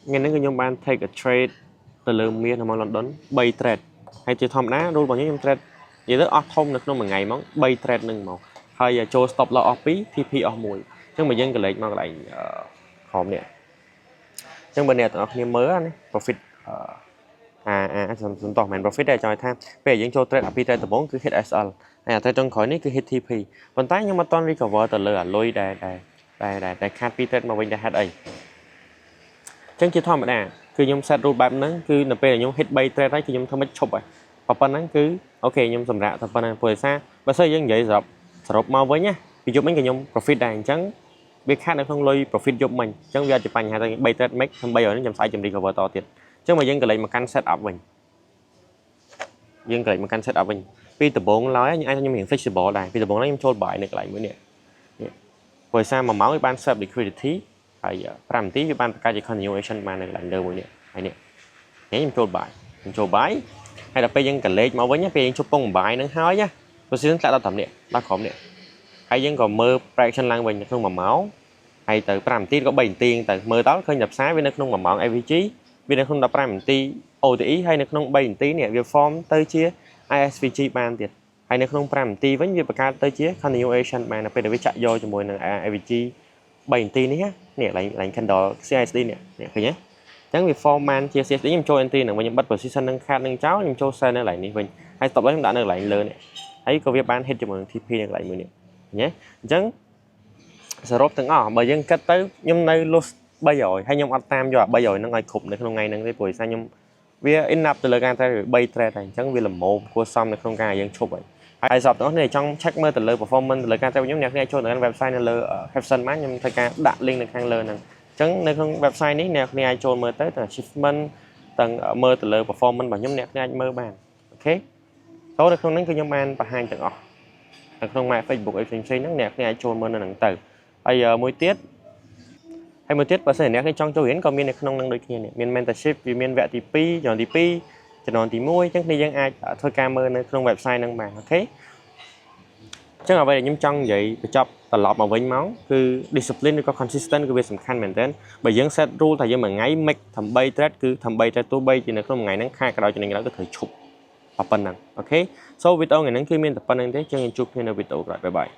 ថ្ងៃនេះគឺខ្ញុំបាន take a trade ទៅលើមាសនៅមក London 3 trade ហើយជាធម្មតា rule របស់ខ្ញុំខ្ញុំ trade និយាយទៅអស់ធំនៅក្នុងមួយថ្ងៃហ្មង3 trade ហ្នឹងហ្មងហើយចូល stop loss អស់2 TP អស់1អញ្ចឹងបើយើងកលេចមកកន្លែងក្រោមនេះអញ្ចឹងបើអ្នកទាំងអស់គ្នាមើលណា profit អាអាសំសំតោះមិន profit ទេចង់ឲ្យថាពេលយើងចូល trade អាពី trade ដំបូងគឺ hit SL ហើយអា trade ចុងក្រោយនេះគឺ hit TP ប៉ុន្តែខ្ញុំអត់ទាន់ recover ទៅលើអាលុយដែលដែលដែលដែលខាតពី trade មកវិញដែលហេតុអីអញ្ចឹងជាធម្មតាគឺខ្ញុំ set rule បែបហ្នឹងគឺនៅពេលដែលខ្ញុំ hit 3 trade ហើយគឺខ្ញុំធ្វើមិនឈប់ហើយប៉ុណ្ណឹងគឺ OK ខ្ញុំសម្រាប់តែប៉ុណ្ណឹងព្រោះដោយសារបើសិនយើងនិយាយសរុបសរុបមកវិញណាពីយប់មិញក៏ខ្ញុំ profit ដែរអញ្ចឹងវាខាតនៅក្នុងលុយ profit យប់មិញអញ្ចឹងវាអត់ជាបញ្ហាតែ3 trade make 300ហ្នឹងខ្ញុំស្អែកខ្ញុំ recover តទៀតអញ្ចឹងមកយើងក៏លេចមកកាន់ set up វិញយើងក៏លេចមកកាន់ set up វិញពីដំបូងឡើយខ្ញុំអាចខ្ញុំរៀង flexible ដែរពីដំបូងឡើយខ្ញុំចូល buy នៅកន្លែងមួយនេះនេះព្រោះសារ1ម៉ោងវាបាន set liquidity ហើយ5នាទីវាបានបង្កើតជា continuation បាននៅកន្លែងលើមួយនេះហើយនេះនេះខ្ញុំចូល buy ខ្ញុំចូល buy ហើយដល់ពេលយើងកលេចមកវិញពេលយើងជប់ពង buy ហ្នឹងហើយណា position ធ្លាក់ដល់ត្រឹមនេះដល់ក្រោមនេះហើយយើងក៏មើល price action ឡើងវិញនៅក្នុង1ម៉ោងហើយទៅ5នាទីក៏3នាទីទៅមើលដល់ឃើញតែផ្សារវានៅក្នុង1ម៉ោង FVG វានៅក្នុង15នាទី OTE ហើយនៅក្នុង3នាទីនេះវា form ទៅជា IFVG បានទៀតហើយនៅក្នុង5នាទីវិញវាបង្កើតទៅជា continuation បាននៅពេលដែលវាចាក់យកជាមួយនឹង IFVG 3នាទីនេះនេះកន្លែងកន្លែង candle CISD នេះនេះឃើញទេអញ្ចឹងវា form បានជា CISD ខ្ញុំចូល entry ហ្នឹងវិញខ្ញុំបិទ position នឹងខាតនឹងចោលខ្ញុំចូល sell នៅកន្លែងនេះវិញហើយ stop loss ខ្ញុំដាក់នៅកន្លែងលើនេះហើយក៏វាបាន hit ជាមួយនឹង TP នៅកន្លែងមួយនេះឃើញទេអញ្ចឹងសរុបទាំងអស់បើយើងគិតទៅខ្ញុំនៅ loss 300ហើយខ្ញុំអត់តាមយកអា300ហ្នឹងឲ្យគ្រប់នៅក្នុងថ្ងៃហ្នឹងទេព្រោះដោយសារខ្ញុំវា enough ទៅលើការ trade 3 trade ហើយអញ្ចឹងវាល្មមគួរសមនៅក្នុងការយើងឈប់ហើយហើយសពទាំងអស់នេះចង់ check មើលទៅលើ performance ទៅលើការ trade ខ្ញុំអ្នកគ្នាចូលទៅកាន់ website នៅលើ caption មកខ្ញុំធ្វើការដាក់ link នៅខាងលើហ្នឹងអញ្ចឹងនៅក្នុង website នេះអ្នកគ្នាអាចចូលមើលទៅទាំង achievement ទាំងមើលទៅលើ performance របស់ខ្ញុំអ្នកគ្នាអាចមើលបាន OK ចូលនៅក្នុងហ្នឹងគឺខ្ញុំបានបង្ហាញទាំងអស់នៅក្នុង my Facebook អីផ្សេងៗហ្នឹងអ្នកគ្នាអាចចូលមើលនៅហ្នឹងទៅហើយមួយទៀតហើយមួយទៀតបើសិនជាអ្នកគ្នាចង់ចូលរៀនក៏មាននៅក្នុងហ្នឹងដូចគ្នានេះមាន mentorship វាមានវគ្គទី2ជំនាន់ទី2ជំនាន់ទី1អញ្ចឹងគ្នាយើងអាចធ្វើការមើលនៅក្នុង website ហ្នឹងបាន OK អញ្ចឹងអ្វីដែលខ្ញុំចង់និយាយបញ្ចប់ត្រឡប់មកវិញមកគឺ discipline ឬក៏ consistent គឺវាសំខាន់មែនទែនបើយើង set rule ថាយើងមួយថ្ងៃ make ធ្វើ3 trade គឺធ្វើ3 trade ទោះបីជានៅក្នុងមួយថ្ងៃហ្នឹងខាតក៏ដោយចំណេញក៏ដោយគឺត្រូវឈប់ប៉ុណ្ណឹង OK so វីដេអូថ្ងៃហ្នឹងគឺមានតែប៉ុណ្្នឹងទេចឹងយើងជួបគ្នានៅវីដេអូក្រោយ bye bye.